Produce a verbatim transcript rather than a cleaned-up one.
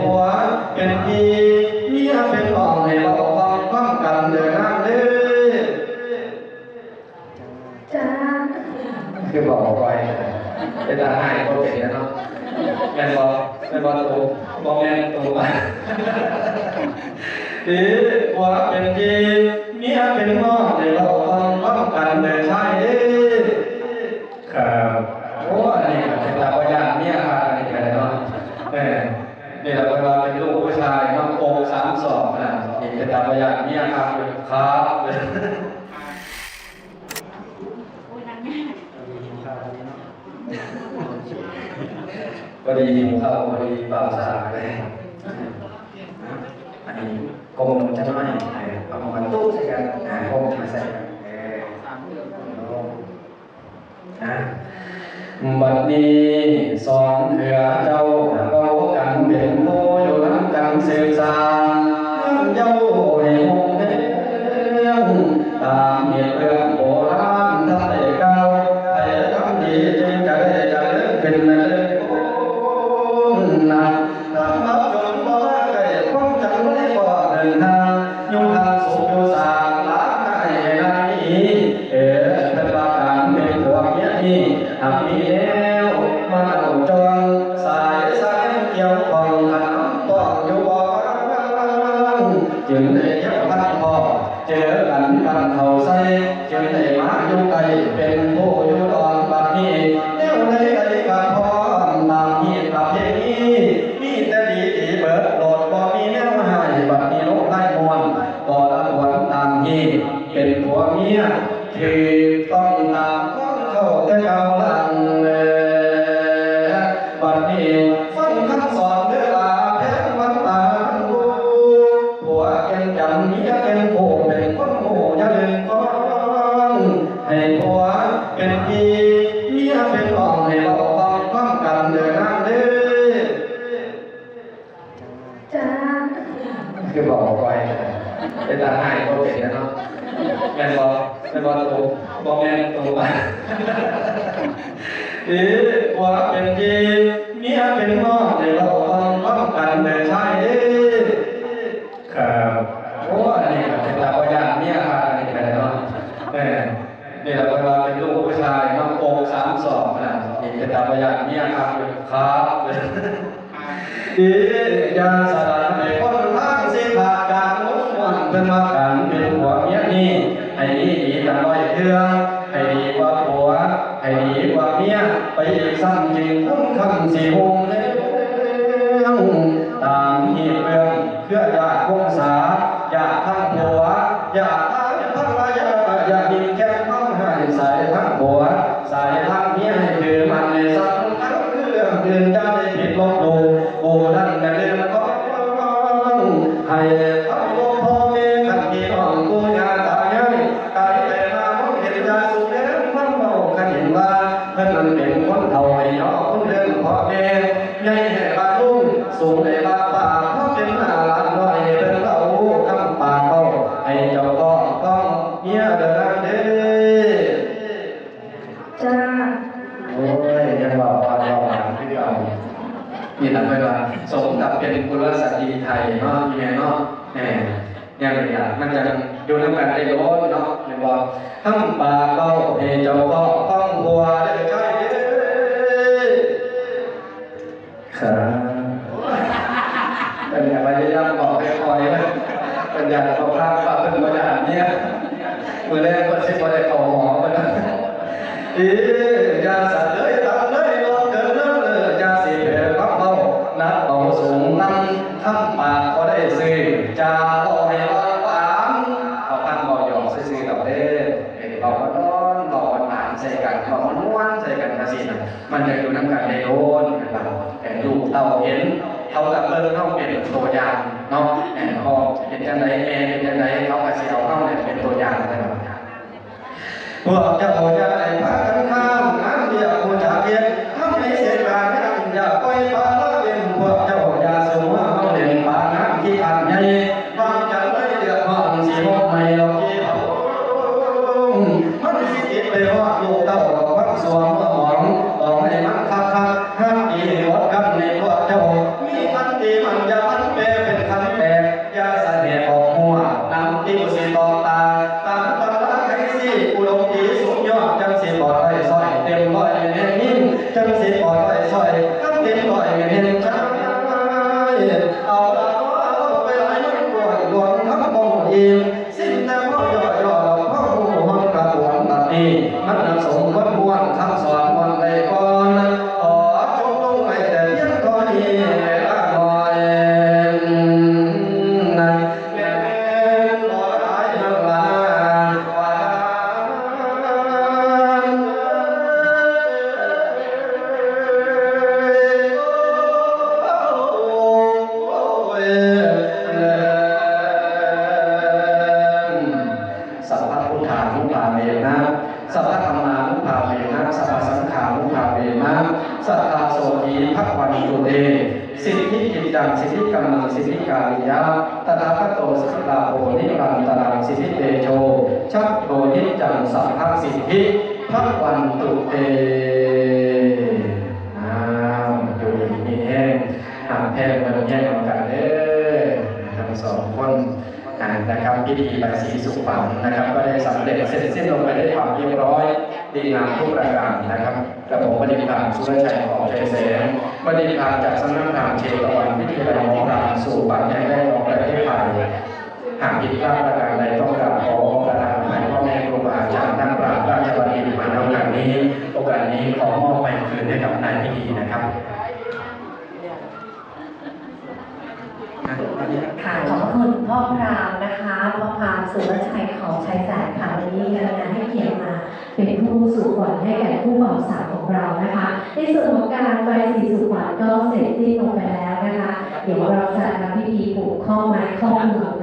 ผัวเป็นพี่เมียเป็นน้องให้เว้าความความกันเด้อนางเด้อ จ้า คือบอกไว้ เป็นตาหายก็เป็นแล้วเนาะ แม่นบ่แม่นบ่โตบ่แม่นโต เอ้ยผัวเป็นพี่เมียเป็นน้องให้เว้าความความกันเด้อชายเด้อ ครับ โอ้ อันนี้ก็เป็นตาบ่ย่านเมียครับ อันนี้ก็ได้เนาะ เออ นี่แหละเพิ่นว่าเป็นลูกผู้ชายเนาะ อกสามศอกนะ นี่เป็นตาบ่ย่านเมียครับ ครับ พอดีหิวข้าว พอดีบ่าวสาวเลย อันนี้กลมจังหน่อย เออ เอามาตุ๊บใส่กัน อ่า กลมมาใส่กัน เออ นะ บัดนี้สองเถื่อเจ้าเว้ากันเป็นหมู่อยู่นำกันสืบสานเจ้าให้ฮุ่งเรือง ตามเหตุเรื่องโบราณท่านได้กล่าว ให้ทำดีจึงจะได้เจริญขึ้นเรื่อยๆ นะ ทำบาปจนบ่มาใกล้ความจำเลยบ่เดินทาง อยู่ทางสุขอยู่สางหลานให้ได้มี เออ เพิ่นว่าการเป็นผัวเมียนี่ หากมีแนวมาเล่าจอง สายสายเกี่ยวข้องขันต้องอยู่บ่ฟัง จึงได้เที่ยวพันพ่อ เจอกันบ้านเขาใส่ จึงได้มาอยู่ใกล้ เป็นผู้อยู่ดอนบัดนี้ แนวใดใดก็พร้อมตามฮีตประเพณี มีแต่ดีดีเบิดโลด บ่มีแนวให้บัดนี้ลงไล่มวน บ่ละหวนตามฮีต เป็นผัวเมีย ถูกต้องตามความเข้าแต่เก่าหลัง บัดนี้ฟังคำสอนเด้อลาแพงวันตาลูก ผัวเป็นจันเมียเป็นคู่ เป็นคนหมู่อย่าลืมก่อน ให้ผัวเป็นพี่ เมียเป็นน้อง ให้เว้าความความกันเด้อนางเด้อ จ้า คือบอกไว้ เป็นตาหายก็เป็นแล้วเนาะ แม่นบ่แม่นบ่โตบ่แม่นโต เอ้ยผัวเป็นพี่ เมียเป็นน้อง ให้เว้าความความกันเด้อชายเด้อ ครับ โอ้ อันนี้ก็เป็นตาบ่ย่านเมียครับ อันนี้ก็ได้เนาะ เออ นี่แหละเพิ่นว่าเป็นลูกผู้ชายเนาะ อกสามศอกนะ นี่เป็นตาบ่ย่านเมียครับ ครับ เอ้ยอย่าสลัดให้คนทางสิขาดการมุ่งมั่น เพิ่นว่าการเป็นผัวเมียนี่ ให้มีดีกันร้อยเทื่อ ให้ดีกว่าผัว ให้ดีกว่าเมีย ไปอีกซ้ำจึงคุ้มคำสิฮุ่งเรือง ตามฮีตเรื่องเครือญาติวงศา ญาติทางผัว ญาติทางภรรยา อย่ามีแค่ความหายสายทางผัว สายทางเมียให้ถือมันในสำคัญคือเรื่องอื่นอย่าได้ผิดลบหลู่ ผู้นั้นก็เรื่องของให้เคารพพ่อแม่คันพี่น้องปู่ย่าตายาย กายไปมาเห็นยาสูบแดงมันเมาขันเห็นว่า เพิ่นนั้นเป็นคนเฒ่าให้ยอคุณเรื่องพ่อแม่ ใหญ่ให้บาลุงสูงให้บาป้า เพราะเป็นหน้าหลานน้อยให้เพิ่นเล่าคำปากเว้า ให้เจ้าของต้องเมียเด้อนางเด้อ จ้า โอ้ย ยังเว้าอ่อนเว้าหวานคือเก่า นี่ล่ะเพิ่นว่าสมกับเป็นกุลสตรีไทยเนาะ อีแม่เนาะ แหม อย่างนี้ล่ะ มันจะอยู่นำกันได้โดนเนาะ แม่นบ่ คำปากเว้าให้เจ้าของต้องหัวเด้อใช่เด้อ ครับ เพิ่นก็พยายามบอกค่อยๆ เพิ่นอยากเข้าข้างว่าเพิ่นบ่อยากเนี่ย มื้อแรกเพิ่นสิบ่ได้เข้าหอเพิ่นนะ เอ้ย อย่าสะเลยตำเลยลองเกินเรื่องเลย อย่าสิเผลอคำเว้า นักเบาสูงนำ คำปากบ่ได้ซื้อ จาเว้าให้เว้าหวาน เอาคำเว้าหยอกซื่อๆ ดอกเด้อ ให้เว้าหวานๆ เว้าหวานๆ ใส่กัน เว้าม่วนๆ ใส่กันจั่งซี้นะ มันจะอยู่นำกันได้โดนนะครับ แต่ลูกเต้าเห็น เขาก็เบิ่งเขาเป็นตัวอย่างเนาะ แม่พ่อเป็นจังใด แม่เป็นจังใด เขาก็สิเอาเขาเนี่ยเป็นตัวอย่างนะครับ พวกเจ้าอย่าได้พากันข้ามงานเรียกผู้จักเฮ็ด ทำให้เสียการงาน อย่าปล่อยปละละเว้น พวกเจ้าอย่าสมว่าเฮาเล่นปาน้ำขี้ขันใหญ่ บางจันเลยเดือดร้อนสิหกไม่เราขี้เผา มันสิติดไปฮอดลูกเต้าดอกมันสวมเมื่อหมอง ต้องให้มันคักคัก ห้ามดีให้อดกันในพวกเจ้า มีคันตีมัน กัมมังสิทธิการิยะ ตถาคโตสิทธิลาโภ นิรันตรังสิทธิเตโช ชักโดนิจจังสัพพสิทธิ พระวันตุเต อ้าว อยู่ดีมีแฮง หาแพงเบิ่งแย่งเอากันเด้อ ทั้งสองคน อ่า นะครับ พิธีใบายสีสู่ขวัญนะครับ ก็ได้สำเร็จเสร็จสิ้นลงไปด้วยความเรียบร้อย ดีงามทุกประการนะครับ กระผมบัณฑิตพราหมณ์สุรชัย หอมชัยแสง บัณฑิตพราหมณ์จากสำนักพราหมณ์เชตวันวิทยาลัยหมอพราหมณ์สู่ขวัญแห่งแรกของประเทศไทย หากผิดพลาดประการใดต้องกราบขอประทานอภัยพ่อแม่ครูบาอาจารย์นักปราชญ์ราชบัณฑิตมาณโอกาสนี้ โอกาสนี้ขอมอบไมค์คืนให้กับนายพิธีนะครับ ค่ะ ขอบคุณพ่อพราหมณ์นะคะ พ่อพราหมณ์สุรชัย หอมชัยแสงค่ะ วันนี้กรุณาให้เกียรติมาเป็นผู้สู่ขวัญให้แก่คู่บ่าวสาวของเรานะคะ ในส่วนของการใบายสีสู่ขวัญก็เสร็จสิ้นลงไปแล้วนะคะ เดี๋ยวเราจะทำพิธีผูกข้อไม้ข้อมือ